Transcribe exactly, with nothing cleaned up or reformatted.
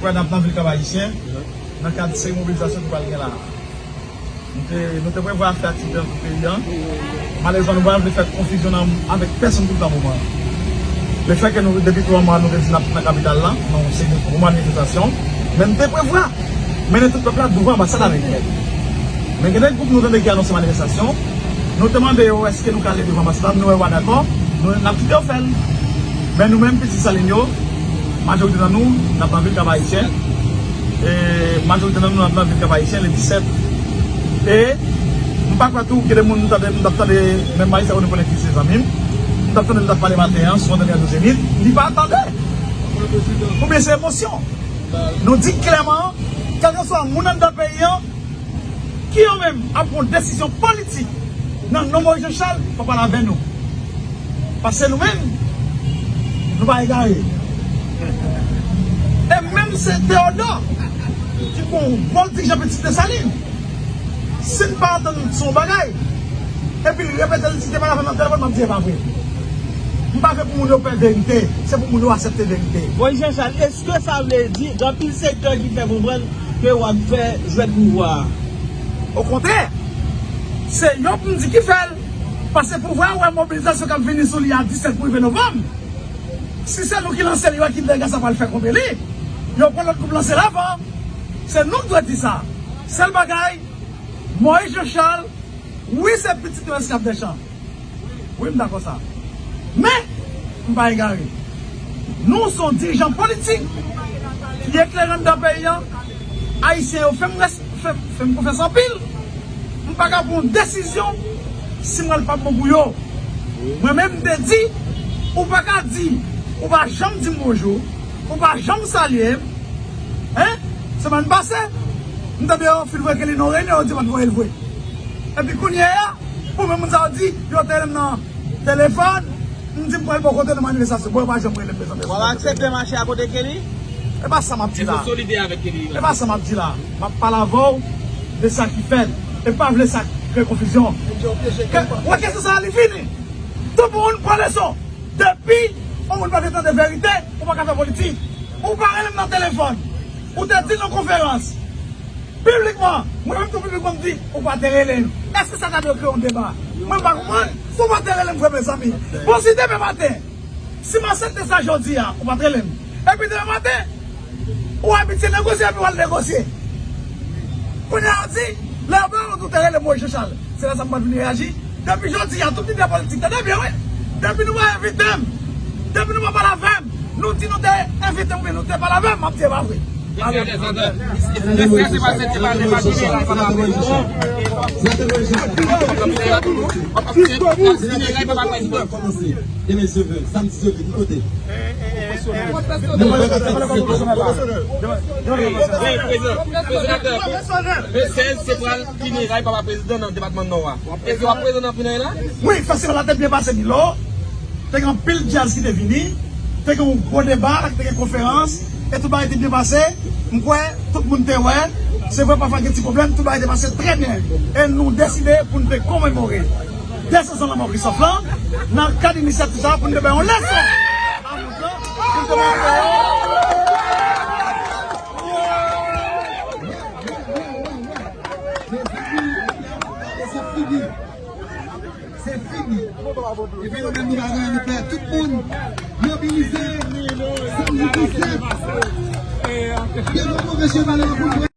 Pral nan vil Kap Ayisyen, nan kad seri mobilizasyon ki pral gen la. Nou te, nou te prevwa fè aktivite nan tout peyi a. Malerezman, nou pa vle fè konfizyon nan, avèk pèsonn pou tan moman. Lefètke nou, depi twa mwa, nou te di n ap nan kapital la, nan yon seri de gwo manifestasyon. Men nou te prevwa mennen tout pèp la douvan anbasad amerikèn. Men gen de gwoup nou tande ki anonse manifestasyon. Nou te mande yo, èske nou ka ale douvan anbasad la, nou wè yo pa dakò, nou, n ap kite yo fè l. Men nou menm, Pitit Salin yo, majorite nan nou, n ap nan vil Kap Ayisyen. E majorite nan nou, n ap nan vil Kap Ayisyen, le disèt. E m pa kwè tou, gen de moun, m tande, m t ap tande, menm majistra yo, nou konnen ki se zanmi m. M t ap tande, m t ap pale maten an, sou antèn Radyo Zenith, li pa tande. Oubyen se emosyon. Nou di klèman, kèlkeswa moun anndan peyi an, ki yo menm ap pran desizyon politik nan non Moïse Jean Charles, fò pale avè nou. Paske nou menm, nou pa egare. E menm se Teyodò ki gon gwo dirijan Pitit Desalin. Si n pa antann sou yon bagay, epi l repete l, si te pale avè m nan telefòn, m ap di e pa vre. M pa vle pou moun yo pè verite, se pou moun yo aksepte verite. Moïse Jean Charles, èske sa vle di gen anpil sektè ki fè konprann ke w ap fè jwèt pouvwa a? Okontrè, se yo pou m di ki fè l, paske pouvwa a wè mobilizasyon k ap vini sou li a disèt pou rive novanm. Si se nou ki lanse l, yo wè ki dega sa pral fè kont li. Yo pran lòt gwoup lanse l avan. Se nou k dwe di sa. Sèl bagay, Moïse Jean Charles, wi, se pitit yon esklav Deschamps. Wi, m dakò sa. Men, m pa egare. Nou se yon dirijan politik ki eklere anndan peyi a. Ayisyen yo fè m rès-, fè, fè m konfyans anpil. M pa ka pran yon desizyon si m wè l p ap bon pou yo. Mwen menm, m te di, ou pa ka di, ou pa janm di m bonjou, ou pa janm salye m. Hein? Semèn pase, m tande yo fin voye Kelly nan reyinyon, yo di yo pa t voye l vre. Epi kounye a, pou menm moun sa yo di, yo te rele m nan telefòn, m di m pral bò kote nan manifestasyon. Bon, yo pa janm rele m, mezanmi. W ap aksepte mache akote Kelly? E pa sa m ap di la. Eske w solidè avèk Kelly? E pa sa m ap di la. M ap pale avè w de sa ki fèt. E pa vle sa kreye konfizyon. Ke, wè kesyon sa a, li fini. Tout moun pran leson. Depi yon moun pa te tande verite, ou pa ka fè politik. Ou pa rele m nan telefòn. Ou te di l nan konferans. Piblikman, mwen menm tou piblikman m di, ou pa te rele m. Èske sa ta dwe kreye yon deba? Mwen pa konprann. Si w pa te rele m vre, mezanmi. Bon, si demen maten, si m aksepte sa jodi a, ou pa t rele m. Epi demen maten, ou abitye negosye, epi w al negosye. Kounye a, w di, lè yo ba w, ou te rele Moïse Jean Charles. Se lè sa m pa t vin reyaji. Depi jodi a, tout lidè politik, tande byen, wi. Depi nou pa envite m, depi nou pa pale avè m, nou di nou te envite m, oubyen nou te pale avè m, m ap di e pa vre. Depi a dèzan, se pa, se pa, se pa, se pa, se pa, se pa, se pa, Demen, seve, samdi, seve, ki kote? Wi, prezidan. Prezidan, le sèz, se pral fineray papa prezidan nan depatman Nò a. Èske w ap prezan nan fineray la? Wi, festival la te byen pase, Milo. Te gen anpil djaz ki te vini. Te gen yon gwo deba, te gen konferans. E tout bagay te byen pase. M kwè, tout moun te wè. Se vre, pafwa gen ti pwoblèm, tout bagay te pase trè byen. E nou deside pou n te komemore de san zan lanmò Christophe lan, nan kad inisyativ sa a, pou n te bay yon leson a moun lan, pou n te montre yo. Mezanmi, gade sa figi. Se fini. Epi nou menm nou pa gen anyen nou fè. Tout moun mobilize samdi disèt. Devan move cheval la pou nou.